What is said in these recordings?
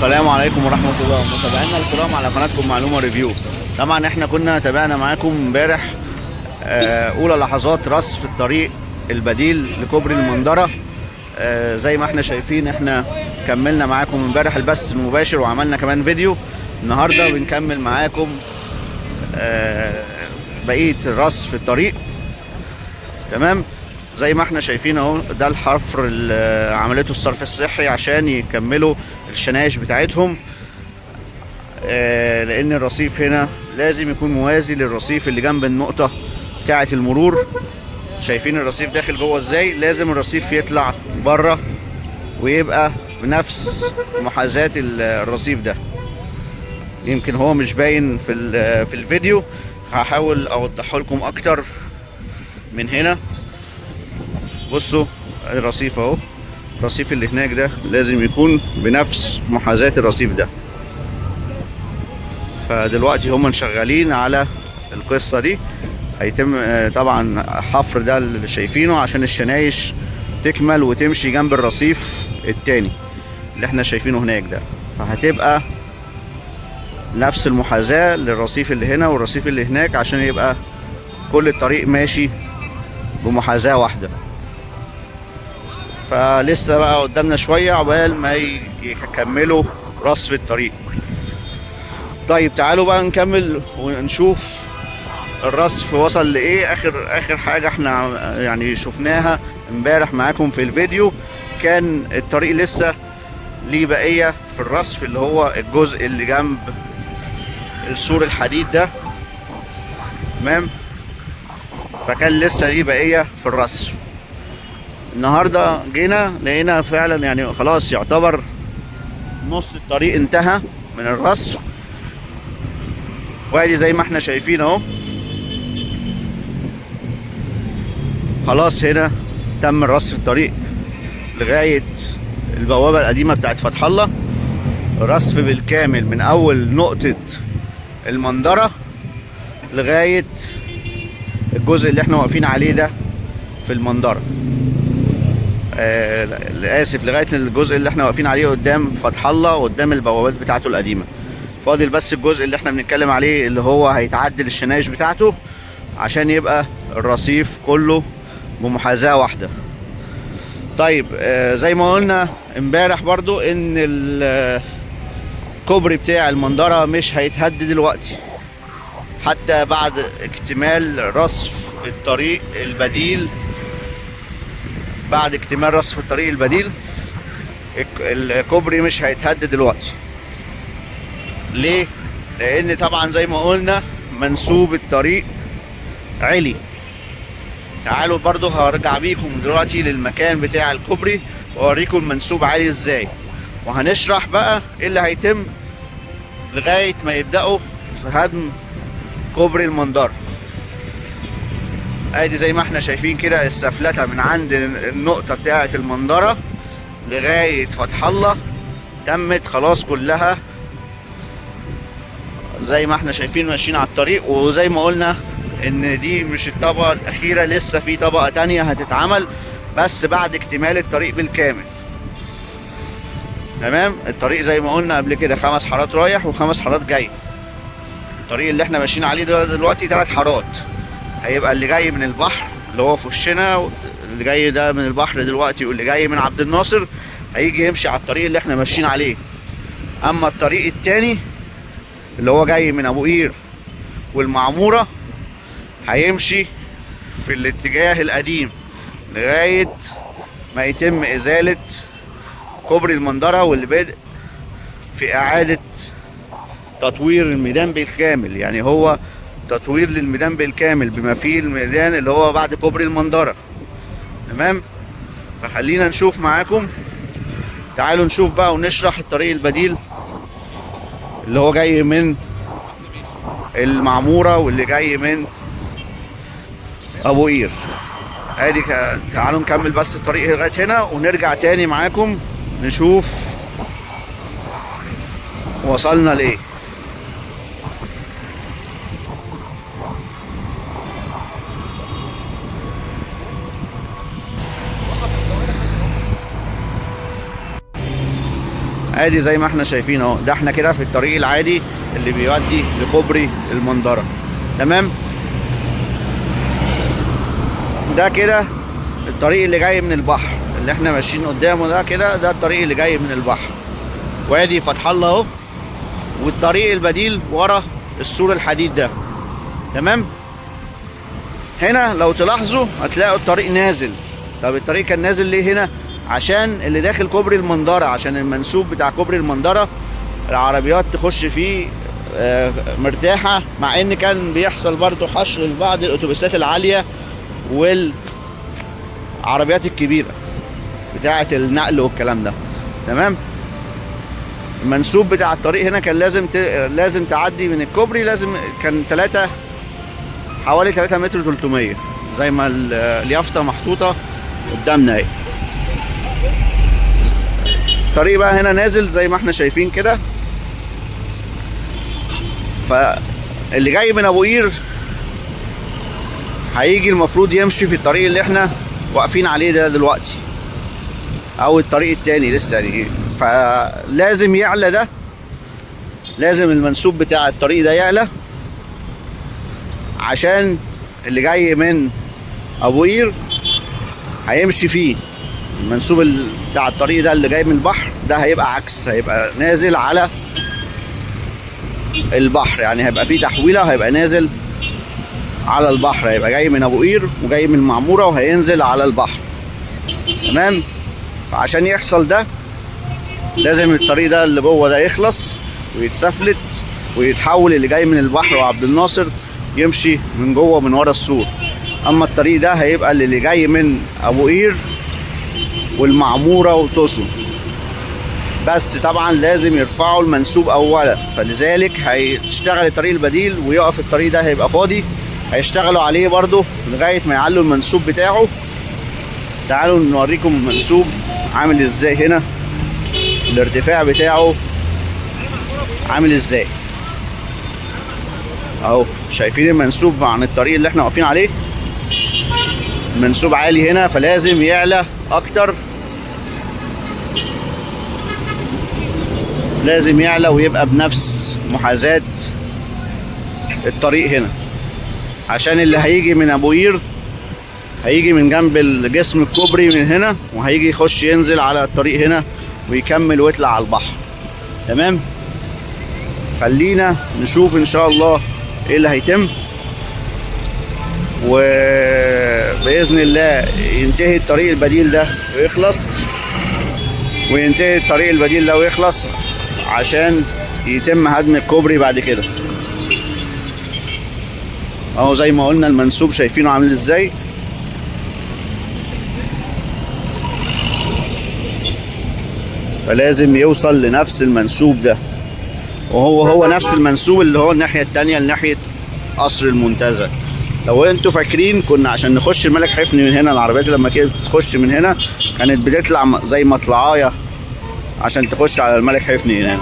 السلام عليكم ورحمة الله، متابعينا الكرام على قناتكم معلومة ريفيو. طبعا احنا كنا تابعنا معاكم امبارح اولى لحظات رصف الطريق البديل لكوبري المندرة. زي ما احنا شايفين احنا كملنا معاكم امبارح البث المباشر وعملنا كمان فيديو. النهارده بنكمل معاكم بقية رصف الطريق. تمام، زي ما احنا شايفين اهو، ده الحفر اللي عملته الصرف الصحي عشان يكملوا الشنايش بتاعتهم، لان الرصيف هنا لازم يكون موازي للرصيف اللي جنب النقطة بتاعة المرور. شايفين الرصيف داخل جوه ازاي؟ لازم الرصيف يطلع بره ويبقى بنفس محاذاة الرصيف ده. يمكن هو مش باين في الفيديو، هحاول اوضحه لكم اكتر من هنا. بصوا الرصيف اهو، الرصيف اللي هناك ده لازم يكون بنفس محاذاة الرصيف ده. فدلوقتي هم شغالين على القصة دي. هيتم طبعا حفر ده اللي شايفينه عشان الشنايش تكمل وتمشي جنب الرصيف التاني اللي احنا شايفينه هناك ده، فهتبقى نفس المحاذاة للرصيف اللي هنا والرصيف اللي هناك عشان يبقى كل الطريق ماشي بمحاذاة واحدة. فلسه بقى قدامنا شوية عقبال ما يكملوا رصف الطريق. طيب تعالوا بقى نكمل ونشوف الرصف وصل لإيه. آخر حاجة احنا يعني شفناها امبارح معاكم في الفيديو، كان الطريق لسه ليه بقية في الرصف اللي هو الجزء اللي جنب السور الحديد ده. تمام، فكان لسه ليه بقية في الرصف. النهارده جينا لقينا فعلا يعني خلاص يعتبر نص الطريق انتهى من الرصف، وادي زي ما احنا شايفين اهو، خلاص هنا تم الرصف الطريق لغاية البوابة القديمة بتاعت فتح الله. رصف بالكامل من اول نقطة المندرة لغاية الجزء اللي احنا واقفين عليه ده في المندرة. اسف، لغاية الجزء اللي احنا واقفين عليه قدام فتح الله وقدام البوابات بتاعته القديمة. فاضل بس الجزء اللي احنا بنتكلم عليه اللي هو هيتعدل الشنايش بتاعته عشان يبقى الرصيف كله بمحاذاة واحدة. طيب زي ما قلنا امبارح برضو ان الكوبري بتاع المندرة مش هيتهد دلوقتي حتى بعد اكتمال رصف الطريق البديل. بعد اكتمال رصف الطريق البديل الكوبري مش هيتهد دلوقتي. ليه؟ لان طبعا زي ما قلنا منسوب الطريق عالي. تعالوا برضو هرجع بيكم دلوقتي للمكان بتاع الكوبري واوريكم المنسوب عالي ازاي، وهنشرح بقى ايه اللي هيتم لغاية ما يبدأوا في هدم كوبري المندرة. ادي زي ما احنا شايفين كده السفلتة من عند النقطة بتاعة المندرة لغاية فتح الله تمت خلاص كلها زي ما احنا شايفين ماشيين على الطريق. وزي ما قلنا ان دي مش الطبقة الأخيرة، لسه في طبقة تانية هتتعمل بس بعد اكتمال الطريق بالكامل. تمام، الطريق زي ما قلنا قبل كده 5 حارات رايح و5 حارات جاي. الطريق اللي احنا ماشيين عليه دلوقتي 3 حارات، هيبقى اللي جاي من البحر اللي هو في وشنا، اللي جاي ده من البحر دلوقتي، واللي جاي من عبد الناصر هيجي يمشي على الطريق اللي احنا ماشيين عليه. اما الطريق التاني اللي هو جاي من ابو قير والمعمورة هيمشي في الاتجاه القديم لغاية ما يتم ازالة كوبري المندرة واللي بدء في اعادة تطوير الميدان بالكامل. يعني هو تطوير للميدان بالكامل بما فيه الميدان اللي هو بعد كوبري المندرة. تمام، فخلينا نشوف معاكم. تعالوا نشوف بقى ونشرح الطريق البديل اللي هو جاي من المعمورة واللي جاي من ابو قير. ادي تعالوا نكمل بس الطريق لغاية هنا ونرجع تاني معاكم نشوف وصلنا لايه. ادي زي ما احنا شايفين اهو، ده احنا كده في الطريق العادي اللي بيودي لكوبري المندرة. تمام، ده كده الطريق اللي جاي من البحر اللي احنا ماشيين قدامه ده كده، ده الطريق اللي جاي من البحر، وادي فتح الله اهو، والطريق البديل ورا السور الحديد ده. تمام، هنا لو تلاحظوا هتلاقوا الطريق نازل. طب الطريق كان نازل ليه هنا؟ عشان اللي داخل كوبري المندرة، عشان المنسوب بتاع كوبري المندرة العربيات تخش فيه مرتاحة، مع ان كان بيحصل برضو حشر لبعض الاتوبيسات العالية والعربيات الكبيرة بتاعة النقل والكلام ده. تمام، المنسوب بتاع الطريق هنا كان لازم تعدي من الكوبري، لازم كان 3 حوالي 3 متر 300 زي ما اليافطة محطوطة قدامنا اهي. الطريق بقى هنا نازل زي ما احنا شايفين كده، فاللي جاي من ابو قير هيجي المفروض يمشي في الطريق اللي احنا واقفين عليه ده دلوقتي، او الطريق التاني لسه يعني، فلازم يعلى ده، لازم المنسوب بتاع الطريق ده يعلى عشان اللي جاي من ابو قير هيمشي فيه. المنسوب بتاع الطريق ده اللي جاي من البحر ده هيبقى عكس، هيبقى نازل على البحر، يعني هيبقى فيه تحويله، هيبقى نازل على البحر، هيبقى جاي من ابو قير وجاي من المعموره وهينزل على البحر. تمام، فعشان يحصل ده لازم الطريق ده اللي جوه ده يخلص ويتسفلت ويتحول اللي جاي من البحر وعبد الناصر يمشي من جوه من ورا السور. اما الطريق ده هيبقى اللي جاي من ابو قير والمعموره وطوسون، بس طبعا لازم يرفعوا المنسوب اولا، فلذلك هيشتغل الطريق البديل ويقف الطريق ده هيبقى فاضي، هيشتغلوا عليه برضو لغايه ما يعلوا المنسوب بتاعه. تعالوا نوريكم المنسوب عامل ازاي هنا، الارتفاع بتاعه عامل ازاي اهو. شايفين المنسوب عن الطريق اللي احنا واقفين عليه؟ المنسوب عالي هنا فلازم يعلى اكتر، لازم يعلى ويبقى بنفس محاذاة الطريق هنا، عشان اللي هيجي من ابو قير هيجي من جنب الجسم الكوبري من هنا، وهيجي يخش ينزل على الطريق هنا ويكمل ويطلع على البحر. تمام، خلينا نشوف ان شاء الله ايه اللي هيتم، وباذن الله ينتهي الطريق البديل ده ويخلص، وينتهي الطريق البديل ده ويخلص عشان يتم هدم الكوبري بعد كده. اهو زي ما قلنا المنسوب شايفينه عامل ازاي. فلازم يوصل لنفس المنسوب ده، وهو هو نفس المنسوب اللي هو الناحية التانية لناحية قصر المنتزه. لو انتوا فاكرين كنا عشان نخش الملك حفني من هنا، العربيات لما كانت تخش من هنا كانت بتطلع زي مطلعايه عشان تخش على الملك حفني هنا،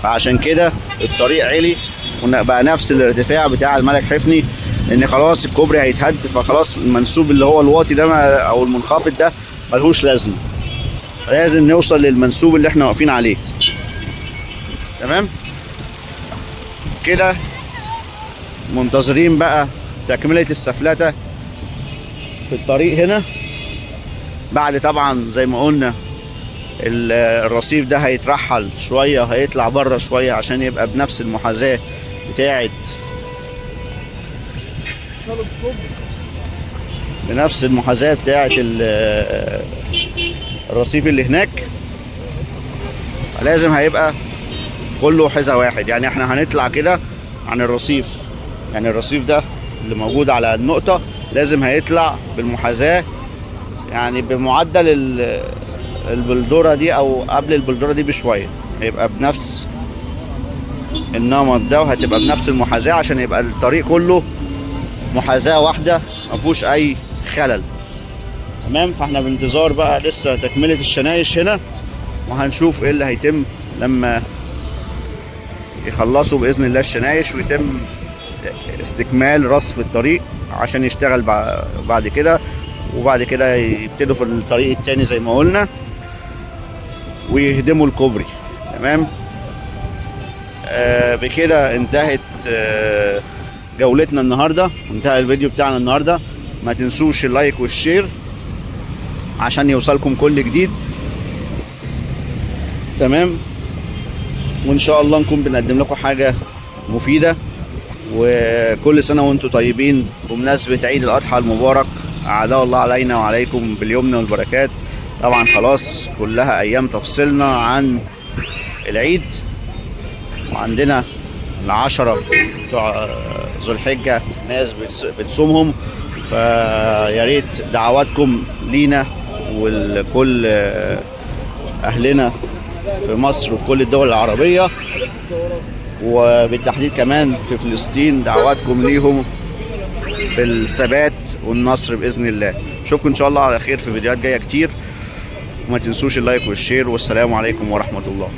فعشان كده الطريق عالي وبقى نفس الارتفاع بتاع الملك حفني، لان خلاص الكوبري هيتهد، فخلاص المنسوب اللي هو الواطي ده او المنخفض ده ملهوش لازمه، لازم نوصل للمنسوب اللي احنا واقفين عليه. تمام كده، منتظرين بقى تكملة السفلتة في الطريق هنا. بعد طبعا زي ما قلنا الرصيف ده هيترحل شوية وهيطلع بره شوية عشان يبقى بنفس المحاذاة بتاعت بنفس المحاذاة بتاعت الرصيف اللي هناك. لازم هيبقى كله حذاء واحد، يعني احنا هنطلع كده عن الرصيف، يعني الرصيف ده اللي موجود على النقطة لازم هيطلع بالمحاذاة، يعني بمعدل البلدورة دي او قبل البلدورة دي بشوية، هيبقى بنفس النمط ده وهتبقى بنفس المحاذاة عشان يبقى الطريق كله محاذاة واحدة مفيهوش اي خلل. تمام، فاحنا بانتظار بقى لسه تكملة الشنايش هنا، وهنشوف ايه اللي هيتم لما يخلصوا بإذن الله الشنايش ويتم استكمال رصف الطريق عشان يشتغل بعد كده، وبعد كده يبتدوا في الطريق التاني زي ما قلنا. ويهدموا الكوبري. تمام. بكده انتهت جولتنا النهارده، انتهى الفيديو بتاعنا النهارده. ما تنسوش ال like وال share عشان يوصلكم كل جديد. تمام. وان شاء الله نكون بنقدم لكم حاجة مفيدة. وكل سنة وانتم طيبين بمناسبة عيد الاضحى المبارك، اعاده الله علينا وعليكم باليمن والبركات. طبعا خلاص كلها ايام تفصلنا عن العيد، وعندنا 10 بتوع ذو الحجة ناس بتصومهم، فيا ريت دعواتكم لينا ولكل اهلنا في مصر وفي كل الدول العربية، وبالتحديد كمان في فلسطين. دعواتكم ليهم بالثبات والنصر بإذن الله. اشوفكم ان شاء الله على خير في فيديوهات جاية كتير، وما تنسوش ال like وال share، والسلام عليكم ورحمة الله.